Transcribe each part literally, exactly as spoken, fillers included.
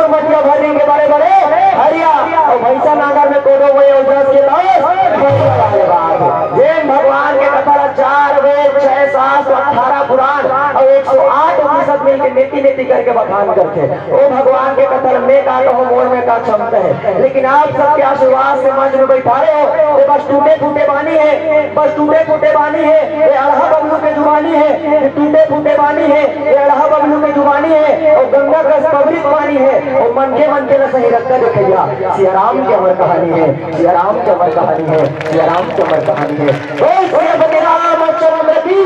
मटिया भर्री के बड़े बड़े हरिया, अउ भैंसा नांगर में कोदो बोए अउ जस के तौस बतिया वाले बात। जेन भगवान के कथा ला चार वेद, छह शास्त्र, अठारह पुराण अउ एक सौ आठ उपनिषद मिल के नेति नेति करके बखान करथे। ओ भगवान के कथा ला मैं का कहूँ, मोर में का क्षमता हे, लेकिन आप सबके आशीर्वाद से मंच में बैठारे हो, ये बस टूटे फूटे बानी हे, बस टूटे फूटे बानी हे, ये अड़हा बबलू के जुबानी हे, ये टूटे फूटे बानी हे, ये अड़हा बबलू के जुबानी हे, अउ गंगा कस पवित्र पानी हे, अउ मनखे मनखे ला सही रस्ता दिखइया। सिया राम के अमर कहानी हे, सिया राम के अमर कहानी हे, सिया राम के अमर कहानी हे। बोल सियापति रामचंद्र की।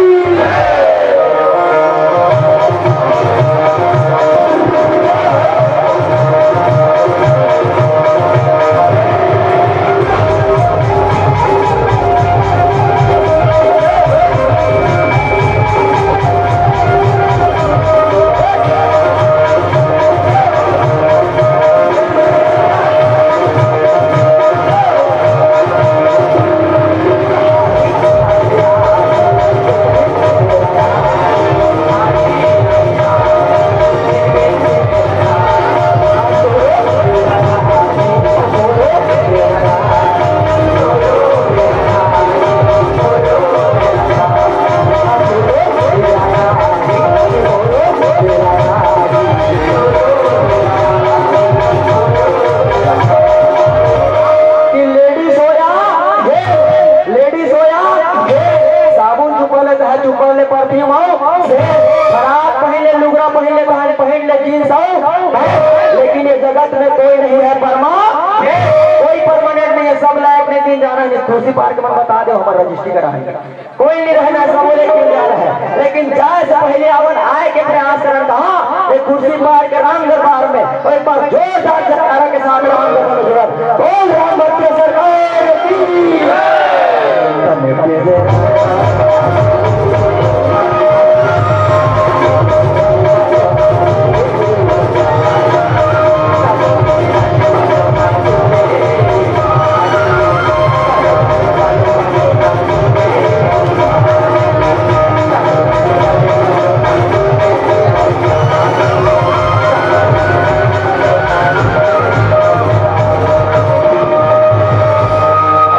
कि ladies हो या, ladies हो या, साबुन चुपल है, चाहे चुपल ले परफ्यूम हो, फराक पहन ले, लुगरा पहन ले, पहन, पहन ले जींस हो, लेकिन ये जगत में कोई नहीं है परमा, कोई परमानेंट नहीं है, सब लायक ने दिन जाना है। कुर्सी पार के मन बता दे, हमारा रजिस्ट्री कराएंगे। कोई नहीं रहना, सब लेकिन जा रहे हैं, लेकिन जाए से पहले अपन आए के प्रयास करन कहा, एक कुर्सी पार के राम दरबार में, और एक बार जोरदार जयकारा के साथ राम दरबार में जुड़न। बोल राम भक्त सरकार की।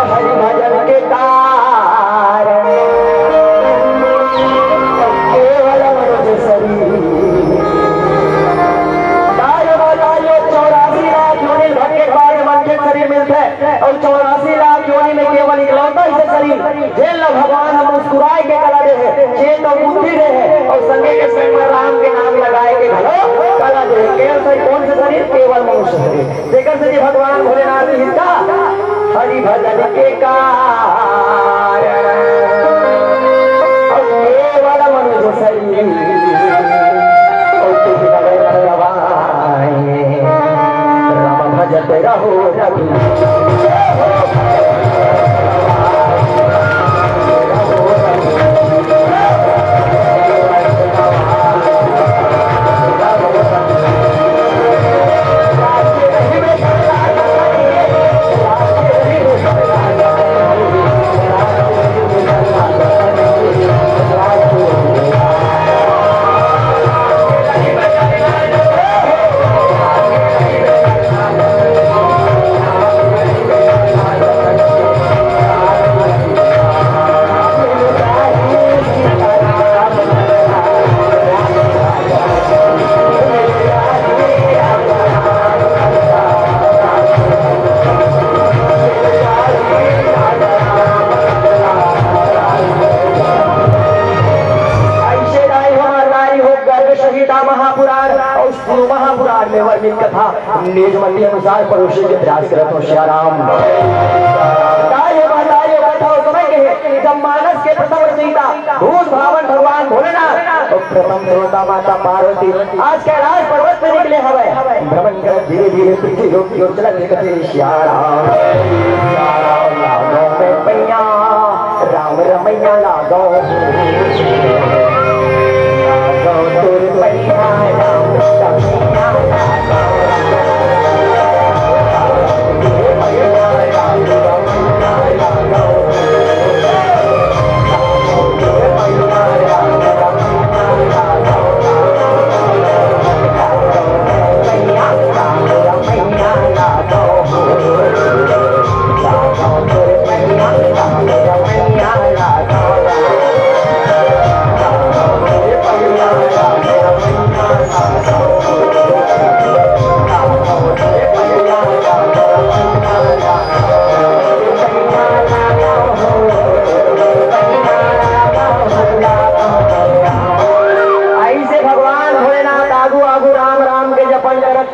हरि भजन के कारण केवल मनुष्य शरीर। तायो बतायो, चौरासी लाख योनि भटके के बाद मनखे शरीर मिलथे। अउ चौरासी लाख योनि में केवल इकलौता ऐसे शरीर, जेन ला भगवान ह मुस्कुराए के कला दे हे, चेत अउ बुद्धि दे हे, अउ संगे के संग में राम के नाम लगाए के घलो कला दे हे। केवल सही कौन से शरीर? केवल मनुष्य शरीर। जेकर से जे भगवान भोलेनाथ जी हिस्सा हरि भजन के कारण, अउ केवल मनुष्य शरीर, अउ तुम नगर भगवान। राम भजत रहो रघु। ऐसे दाई हो, मार दाई हो, गर्ग संहिता महापुराण अउ शिव महापुराण में वर्णित कथा निज मति अनुसार परोसे के प्रयास करत हो सिया राम। दाई हो, मार दाई हो, कथा ओ समय के हे, जब मानस के प्रथम रचयिता भूत भावन भगवान भोलेनाथ अउ प्रथम देवता माता पार्वती आज कैलाश पर्वत में निकले हवय। भ्रमण कर धीरे धीरे पृथ्वी लोक की ओर चलत हे कथे सिया राम। राम रमैया लागो।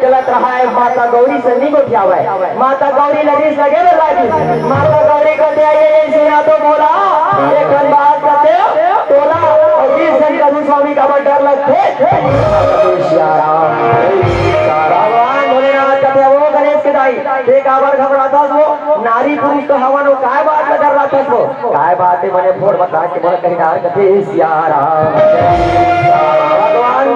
चलत रहा है, माता गौरी से नी गोठियावय। माता गौरी ल रिस लगे बर लागिस। माता गौरी कथे, "ये, ये सुना तो भोला, एक ठन बात कथे, तोला अउ बीस झन करू स्वामी काबर डर लगथे?" भगवान भोलेनाथ कथे, "वो गणेश के दाई, ते काबर घबराथस वो? नारी पुरुष तो हवन, वो काय बात ल डर लगथस वो? काय बात हे, मने फोड़ बता के मोला कहीं डार कथे सियाराम।" भगवान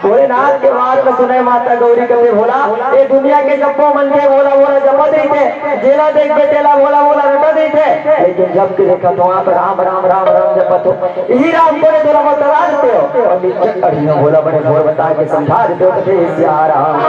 भोलेनाथ के बात ल सुने माता गौरी कथे, "भोला, ये दुनिया के जब्बो मनखे भोला भोला जपत रहिथे, जेला देखबे तेला भोला भोला रटत रहिथे, लेकिन जब के देखत हो आप राम राम राम राम जपत हो, इही राम को तोला बतला देते हो।" अउ निच्चट अड़ियो भोला बड़े भोर बता के समझा देते हो, कथे सियाराम।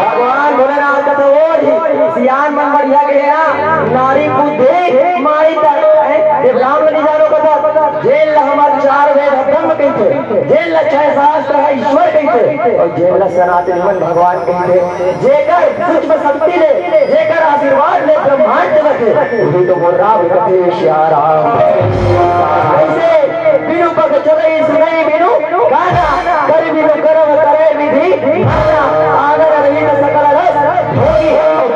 भगवान भोलेनाथ कथे, "ओ ही सियान मन बढ़िया के हे ना, नारी बुद्धि मारी तक है, ये राम नहीं जानो कथा, जेन ल हमर चार वेद ह ब्रह्म कहिथे, जेन ल छह शास्त्र ह ईश्वर कहिथे, अउ जेन ल सनातनी मन भगवान कहिथे, जेकर सूक्ष्म शक्ति ले, जेकर आशीर्वाद ले ब्रह्मांड चलथे, उही तो मोर राम कथे सियाराम।" ऐसे बिनु पग चलई सुनई बिनु गाना, कर बिनु करम करे विधि भाना, आनन रहित सकल रस भोगी,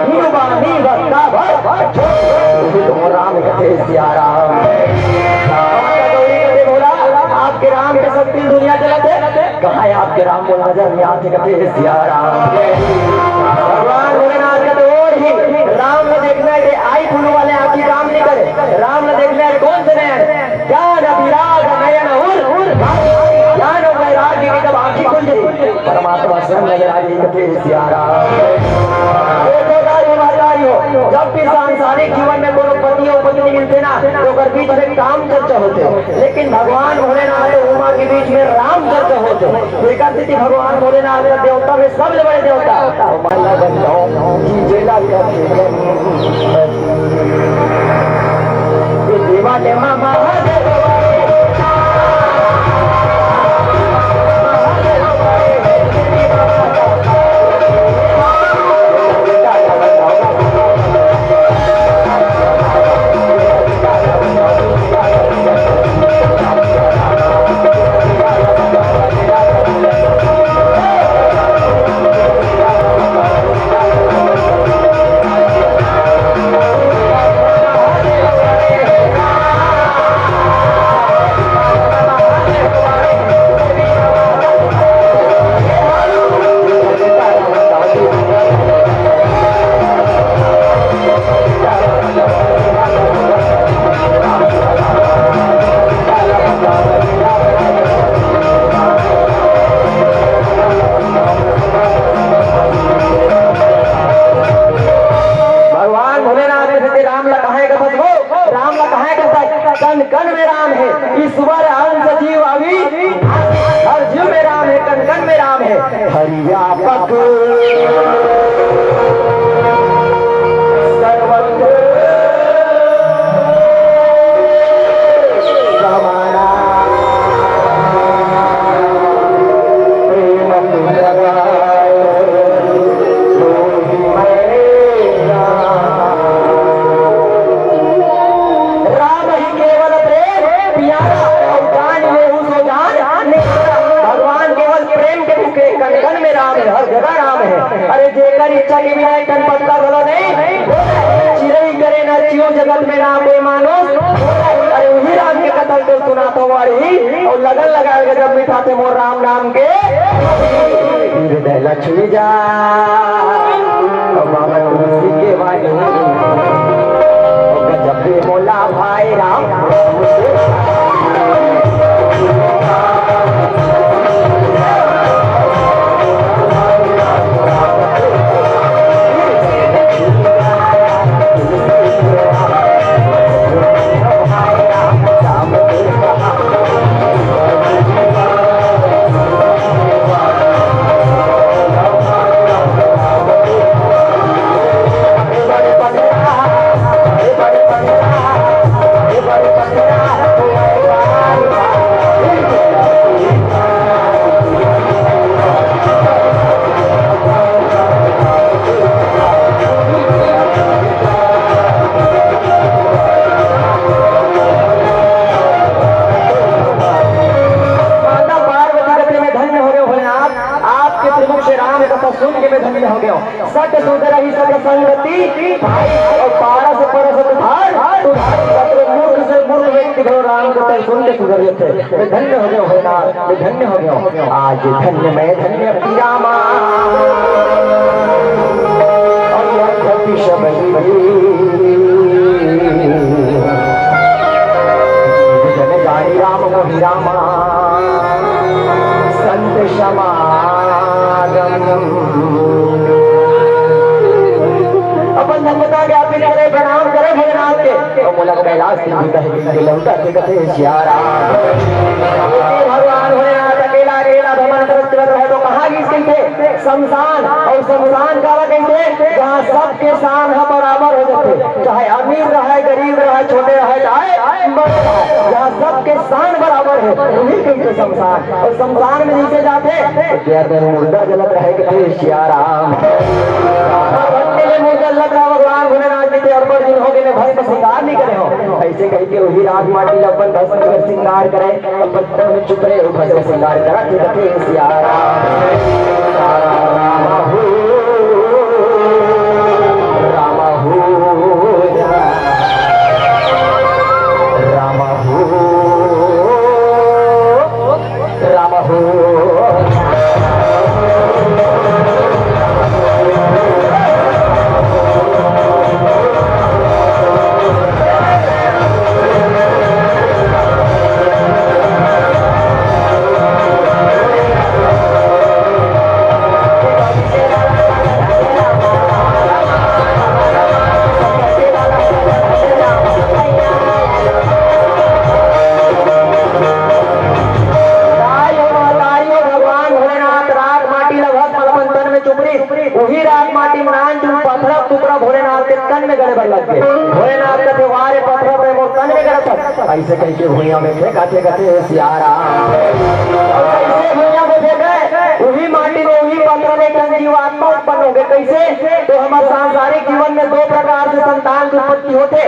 बिनु बानी वक्ता भर जोगी। तो राम कथे सियाराम। माता गौरी कथे, "भोला, आपके राम के शक्ति दुनिया चलत हे, कहाँ हे आपके राम, मोला नजर नइ आथे?" कथे सियाराम। भगवान भोलेनाथ कथे, "ओ ही राम ल देखना हे, आई फूलू वाले आँखी काम नइ करे, राम ल देखना हे, कौन से नयन, ज्ञान विराग नयन उर, ज्ञान और वैराग्य के जब आँखी खुल जाई, परमात्मा स्वयं नजर आ जाई।" कथे सियाराम। देखो दाई हो, महतारी हो, जब भी सांसारिक जीवन में कोनो पति अउ पत्नी मिलथे ना, तो ओकर बीच में काम चर्चा होथे, लेकिन भगवान भोलेनाथ अउ उमा के बीच में राम चर्चा होथे। एकर सेती भगवान भोलेनाथ का देवता में सबले बड़े देवता। मैं लगन गाऊं कि जेला कथे गणपति। ये देवा ने मामा महादेव। भगवान भोलेनाथ के सेती राम ला कहाए कथस वो, राम ला कहाए कथस, कन कन में राम हे, ईश्वर अंश जीव अवि, हर जीव में राम हे, कन कन में राम हे। हरि व्यापक सर्वत्र समाना प्रेम प्रगाय सोहि मैं राम। राम ही केवल प्रेम प्यारा, अउ जान लेहु सो जान निहारा। भगवान केवल प्रेम के भूखे, कन कन में राम हे, हर जगह राम हे। अरे जेकर इच्छा के बिना एक ठन पत्ता घलो नहीं, चिरई करे न चिऊ जगत में ना कोई मानुष। अरे उही राम के कथा तो सुनाथंव अड़ही, अउ लगन लगा के जब मिठाथे मोर राम नाम के। हृदय लक्ष्मी जा, अब बाबा तुलसी के वाणी। गजब के बोला भाई राम। कथा सुन के मैं धन्य हो गया हूँ। सत सुधरहि सत संगति पाई, अउ पारस परस तुधार, तुधार। मतलब मूर्ख से मूर्ख व्यक्ति घलो राम कथा सुन के सुधर जाथे। मैं धन्य हो गया हूँ भोलेनाथ, मैं धन्य हो गया हूँ। आज धन्य मैं धन्य पी रामा, अउ यद्यपि सब ही जन जानी राम मोहि रामा संत समागम। अपन धन्यता ज्ञापित करे, प्रणाम करे भोलेनाथ के। अउ मोला कैलाश तिलक कहे के लौटा के कथे सिया राम। भगवान भोलेनाथ अकेला अकेला भ्रमण करत चलत रहे तो कहाँ गिस कहिथे? शमशान। अउ शमशान काला कहिथे? जहाँ सबके शान ह बराबर हो जाथे, चाहे अमीर रहे, गरीब रहे, छोटे रहे, चाहे बड़े रहे, जहाँ सबके शान बराबर हे, उही कहिथे शमशान। अउ शमशान में जइसे जाथे, तो तेकर में मुर्दा जलत रहे, कथे सिया राम। भक्ति में मुर्दा जलत रहे, भगवान भोलेनाथ जी के अर्पण दिन हो गए, भस्म श्रृंगार नहीं करे हो। ऐसे कहिके उही राख माटी ला अपन भस्म कर श्रृंगार करे। अब तन में चुप रहे, ऊपर से श्रृंगार करा, ठीक है, सिया राम। राम हो, राम हो, राम हो, राम हो। भगवान भोलेनाथ राख माटी ल भस्म अपन तन में चुपरी, उही राख माटी में नान चुन पथरा टुकड़ा भोलेनाथ के तन में गड़े बर लग गे। भोलेनाथ कथे, "वाह रे पथरा, तैं मोर तन में गड़त हस।" ऐसे कहिके भुइयां में फेंकाथे, कथे, "सिया राम।" अउ कैसे भुइयां में फेंके, उही माटी में, उही पथरा में एक ठन जीवात्मा उत्पन्न हो गए। कैसे? तो हमर सांसारिक जीवन में दो प्रकार से संतान की उत्पत्ति होथे,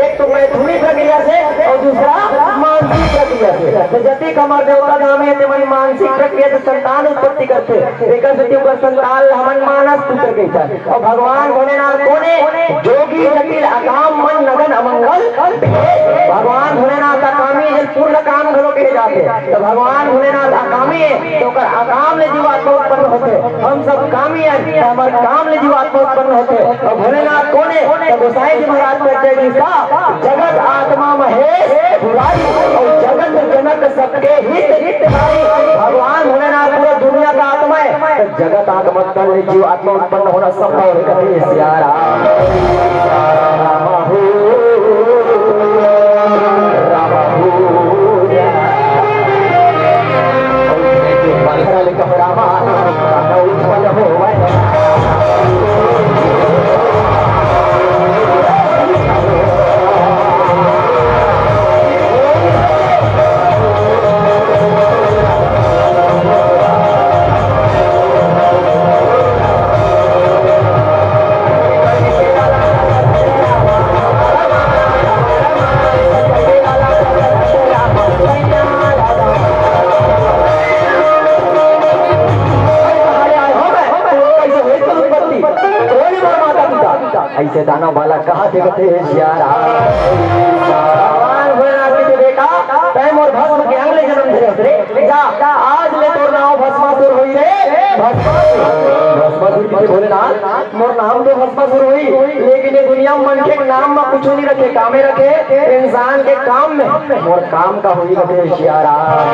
एक तो मैथुनी प्रक्रिया से अउ दूसरा मानसिक प्रक्रिया से। तो जतिक हमर देवता धाम हे, तेमन मानसिक प्रक्रिया से संतान उत्पत्ति करथे, एकर सेती ओकर संतान ल हमन मानस पुत्र कहिथन। अउ भगवान भोलेनाथ कोन हे? जोगी जटिल अकाम मन नगन अमंगल भेष। भगवान भोलेनाथ अकामी हे, पूर्ण काम घलो कहे जाथे। तो भगवान भोलेनाथ अकामी हे, तो ओकर अकाम ले जीवात्मा उत्पन्न होथे। हम सब कामी हन, त हमर काम ले जीवात्मा उत्पन्न होथे। अउ भोलेनाथ कोन हे? त गोसाई जी महाराज प्रत्यय जी का, "जगत आत्मा महेश पुरारी, अउ जगत जनक सबके हित हितकारी।" भगवान भोलेनाथ पूरा दुनिया का आत्मा हे, त जगत आत्मा तन ले जीवात्मा उत्पन्न होना संभव हे, कथे सिया राम। राम हो, राम हो, ऐसे दानव बालक कहा थे, कथे, "हे सिया राम।" भगवान भोलेनाथ कथे, "बेटा, तैं मोर भस्म के अंग ले जन्म धरे हस रे। जा, आज ले तोर नाव भस्मासुर होई रे, भस्मासुर।" भस्मासुर कथे, "भोलेनाथ, मोर नाम तो भस्मासुर होई, लेकिन ये दुनिया में मनखे के नाम में कुछ नहीं रखे, कामे रखे, इंसान के काम में। मोर काम का होई?" कथे, "हे सिया राम।"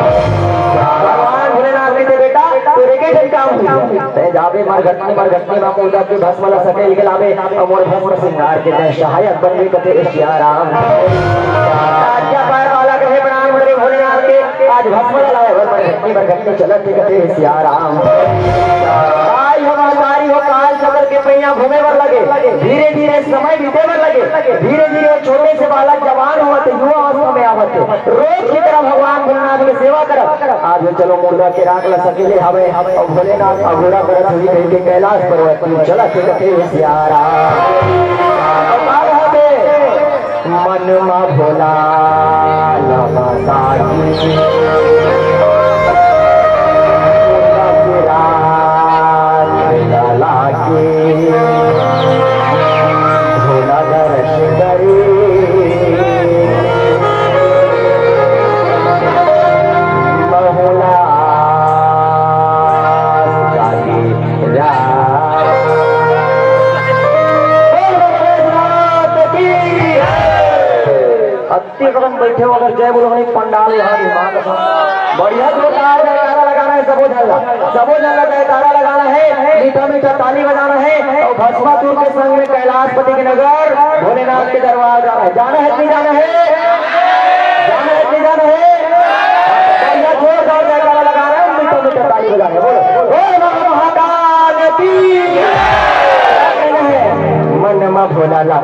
भगवान भोलेनाथ कथे, "बेटा, तोर एके ठन काम होई, तैं जाबे मरघटनी, मरघटनी में मुर्दा के भस्म ला सकेल के लाबे, अउ मोर भस्म श्रृंगार के तैं सहायक बनबे," कथे, "हे सिया राम।" आज्ञा पाए वाला कहे, "प्रणाम करे भोलेनाथ के, आज भस्म ला लाए बर मरघटनी, मरघटनी चलत हे," कथे, "हे सिया राम।" आई हो महतारी हो, काल चक्र के पहिया घूमे बर लगे, धीरे धीरे समय बीते बर लगे, धीरे धीरे वो छोटे से बालक जवान होवत हे, युवा अवस्था में आवत हे। रोज की तरह भगवान भोलेनाथ के सेवा करत, आज वो चलो मुर्दा के राख ला सकेले हवे, अउ भोलेनाथ अघोरा करत होही कहिके कैलाश पर्वत में चलत हे, कथे, "हे सिया राम।" अउ का कहत हे? मन मा भोला नमः साची। मुर्दा के राख अपन बैठे हो, अगर जय बोलो नहीं, पंडाल यहाँ दिमाग बढ़िया जोरदार जयकारा लगाना है, सबो झन ला, सबो झन ला जयकारा लगाना है, मीठा मीठा ताली बजाना है और भस्मासुर के संग में कैलाशपति के नगर भोलेनाथ के दरबार जाना है। जाना है कि जाना है? जाना है कि जाना है? बढ़िया जोरदार जयकारा लगा रहे हैं, मीठा मीठा ताली बजा रहे हैं। बोलो, बोल बाबा महाकाल की। मन मा भोला ला।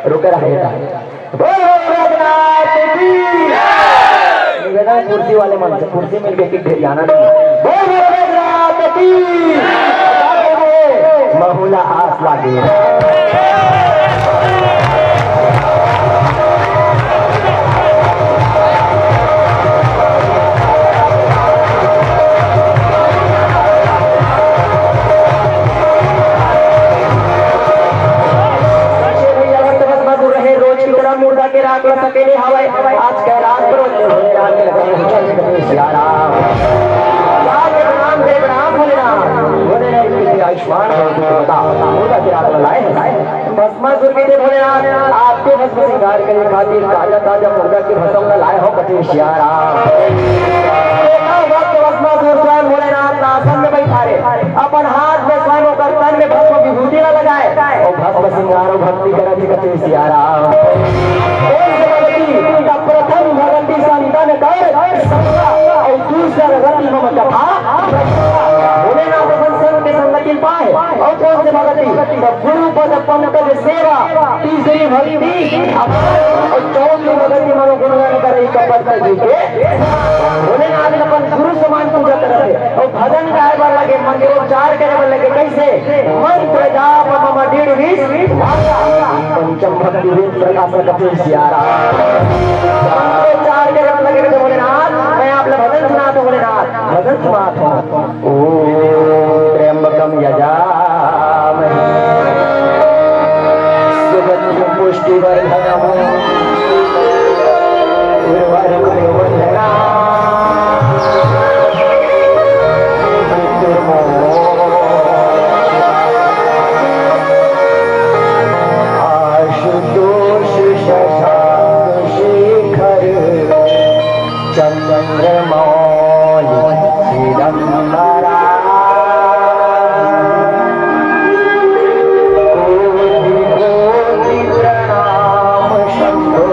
रुके रहा बेटा। बोल रघुनाथ की। निवेदन कुर्सी वाले मन से, कुर्सी मिल के ढेरियाना नहीं। बोल रघुनाथ की। महूला आस लागे। भैया भक्त भस्मासुर रहे, रोज की तरह मुर्दा के राख ल सकेले हवय। आज कैलाश पर्वत में भोलेनाथ के लगे हैं। जय जगदीश सिया राम। लाल के प्रणाम, जय प्रणाम भोलेनाथ। भोलेनाथ की आयुष्मान भव की देवता मुर्दा के राख ल लाए हैं। भस्मासुर के भोलेनाथ, आपके भस्म श्रृंगार के खातिर ताजा ताजा मुर्दा के भस्म ल लाए हो कथे सिया राम। देखा भक्त भस्मासुर स्वयं भोलेनाथ आसन में बैठा रहे, अपन हाथ में स्वयं ओकर तन में भस्म विभूति ला लगाए, और भस्म श्रृंगार और भक्ति करत हे कथे सिया राम। कौन से भगती? तब प्रथम भगती संतन कर संगा, और दूसर गति मम कथा। भोलेनाथ अपन संत के संगति पाए, और कौन से भगती? तब गुरु पद पंकज सेवा, तीसरी भक्ति, और चौथी भगती मनोगुणगान करे कपट जी के। भोलेनाथ अपन गुरु समान पूजा करत हे। अउ भजन गाए बर लगे, मंत्रोच्चार करे बर लगे। कइसे? मंत्र जाप मम दृढ़ विश्वास। पंचम भक्ति वेद प्रकाश कथे सिया राम। मंत्रोच्चार करे बर लगे, कथे भोलेनाथ, मैं आप ला भजन सुनात हूँ भोलेनाथ, भजन सुनात हूँ। ॐ त्र्यम्बकं यजामहे सुगन्धिं पुष्टिवर्धनम्। उर्वारुकमिव बन्धनान् मृत्युर्मोक्षयेत्। आशुतोष शशांक शेखर चंद्रमौलि चिदंबरा। कोटि कोटि प्रणाम शंभो।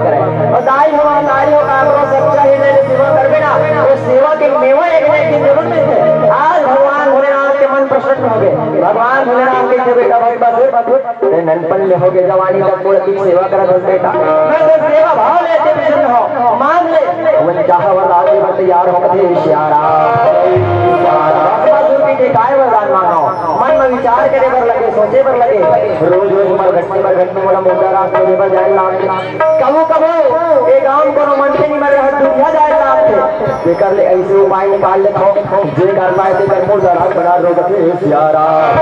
करे। अउ दाई हो, महतारी हो, काकरो सच्चा हृदय ले सेवा करबे ना, वो सेवा के मेवा एक ना एक दिन जरूर मिलथे। आज भगवान भोलेनाथ के मन प्रसन्न हो गए। भगवान भोलेनाथ कहिथे, "बेटा, भगवान, तैं ननपन ले होगे जवानी तक मोर अतिक सेवा करत हस बेटा। मैं तो सेवा भाव ले अति प्रसन्न हो, मान ले।" मन चाह वरदान दे बर तैयार हो कथे सियाराम। भस्मासुर कहिथे, "काय वरदान मांगव?" मन में विचार करे बर लगे, सोचे बर लगे। रोज रोज मरघट मरघट में मोला मुर्दा राख में देवर जाए लागथे। कभू कभू ए गांव कोनो मनखे निमर रहत दुरिहा जाए लागथे। तेकर ले ऐसे उपाय निकाल लेथव, जे कर पाए तेकर मुर्दा राख बना रो कथे सियाराम।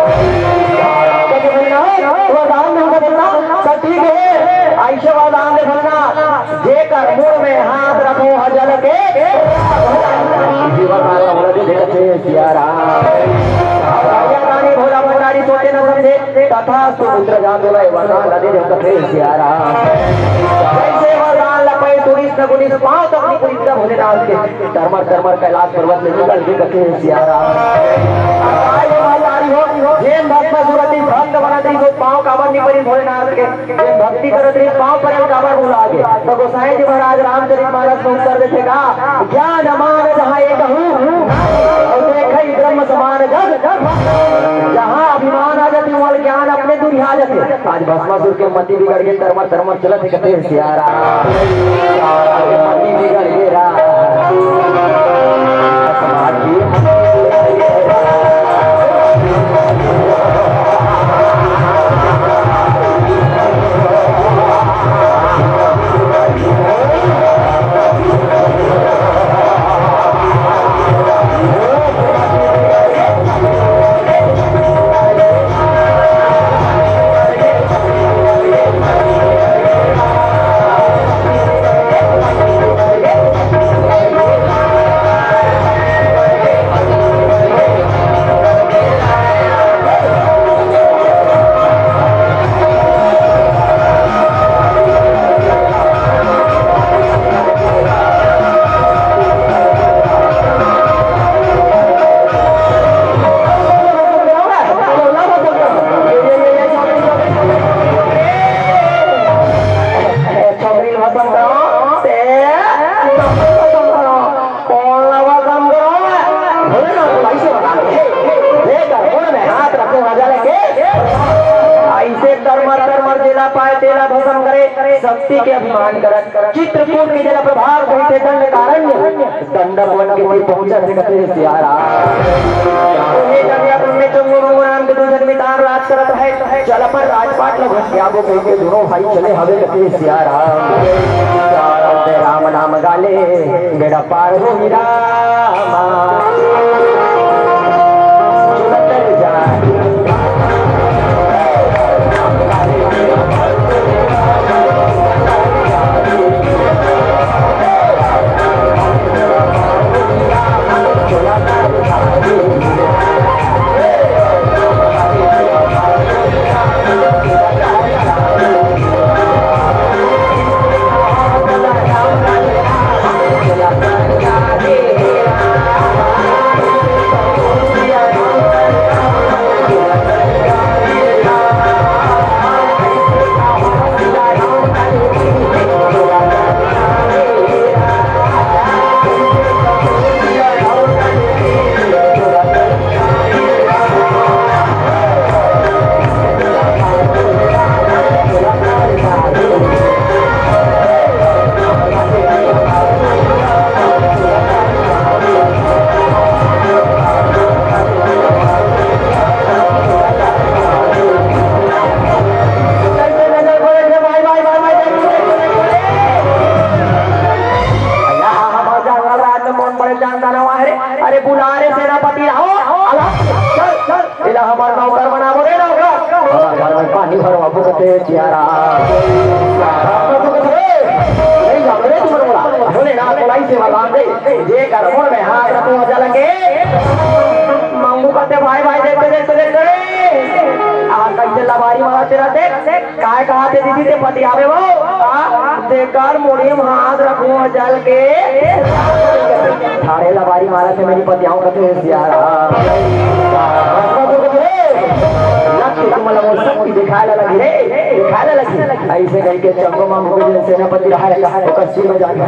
कथे भोलेनाथ, वरदान मांगत हस ना, सब ठीक हे, ऐसे वरदान दे भोलेनाथ, जेकर मुड़ में हाथ रखहूं हर जल के, जीवन का कमल दे कथे सियाराम। भैया दानी भोला भंडारी सोचे न समझे, तथास्तु पुत्र जान बोला, वरदान दे कथे सियाराम। जैसे वरदान लपे सुनिस न गुनिस, पांव तक नहीं पुनिस भोलेनाथ के। तरमर तरमर कैलाश पर्वत ले निकल के कथे सियाराम। आए महतारी हो, जेन भक्त सुरति भक्त बनत रहिस, वो पांव काबर नहीं परिस भोलेनाथ के? जेन भक्ति करत रहिस, पांव परल काबर भुला गे? तो गोसाई जी महाराज रामचरित मानस में उत्तर देथे का, "ज्ञान मान जहाँ एक हूँ, और देखे ब्रह्म समान जग।" जहाँ अभिमान आ जाथे, वहाँ ज्ञान अपने दूर आ जाथे। आज भस्मासुर के मति बिगड़ गे, तरमर तरमर चलत हे कथे सियाराम। सियाराम के मति बिगड़ गे राम। छोकरी ल भसम करो, ते कौन लवा काम करो? भोलेनाथ को भाई से बता दे। लेकर मुड़ में हाथ रखो, राजा लेके। ऐसे तरमर तरमर जेला पाए तेला भसम करे, शक्ति के अभिमान करत। चित्रकूट के जेला प्रभाव कहिथे दंडकारण्य, दंडक वन के तीर पहुंचत हे कथे सियाराम। उही दरिया में चंगू मंगू नाम के दू झन मितान राज करत हे। चल अपन राजपाट ल घुसियाबो कहिके दूनों भाई चले हवे कथे सियाराम। सियाराम ते राम नाम गाले, बेड़ा पार होही रामा। चलत जा। अरे बुला रे सेनापति, आओ, आला, चल, चल, एला हमर नौकर बनाबो रे नौकर। हमर घर में पानी भरवाबो कथे सियाराम। नहीं जाबो रे तुमन मोला। भोलेनाथ बोलाई सेवा राम दे। जे कर मुड़ में हाथ रखो जल के। मंगू कथे भाई भाई देखते देखते देखते। आ कैसे लबारी मारा तेरा देख। काय कहा थे दीदी ते पतियावे वो? आ, जेकर मुड़ी में हाथ रखो जल के। थारे लबारी मारा थे मेरी पतियाओं कथे सियाराम। तुमला मोर शक्ति दिखाए ला लगी रे, दिखाए ला लगी। ऐसे कहिके चंगो मामू के सेनापति रहा है, ओकर सिर में जाके